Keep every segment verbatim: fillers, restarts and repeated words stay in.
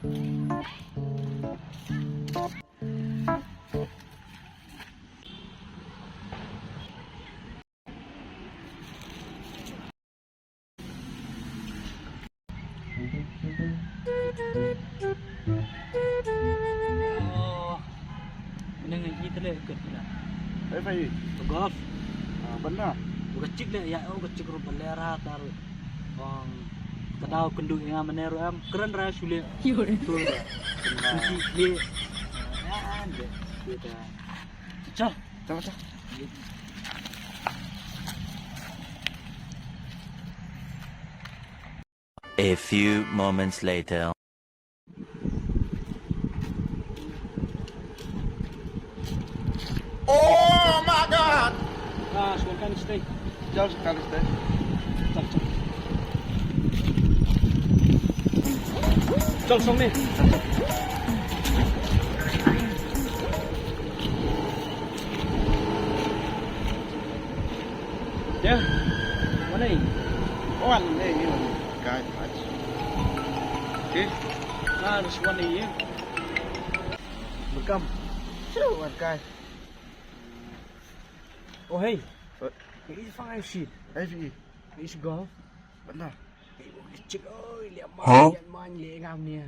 Mynne ngi ïa tele ket na. Ai pai. Golf. Ah, bana. Uga chik le ya, uga chik ru balera tar. Ong ka daw kyndu ïa nga mynne ru em kren ra shu le. Tur. Kunti le. Ah, de. Kita. Chal. Chal, chal. A few moments later. Oh my God! Ah, shwal kan stay. Chal, shwal kan stay. Chal, chal. Chal, song ni. Chal, chal. Ya. One A. One A, one guy, guys. Okay. Nah, this one A. Welcome. Sure, one guy. Oh, hey. What? Hey, fine shit. Hey, V E. Hey, go. What now? Hey, oh, check. Oh, lihat man, lihat man, lihat ngam ni.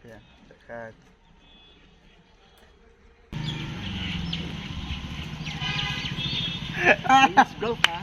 Ya, dekat. Let's go, ha?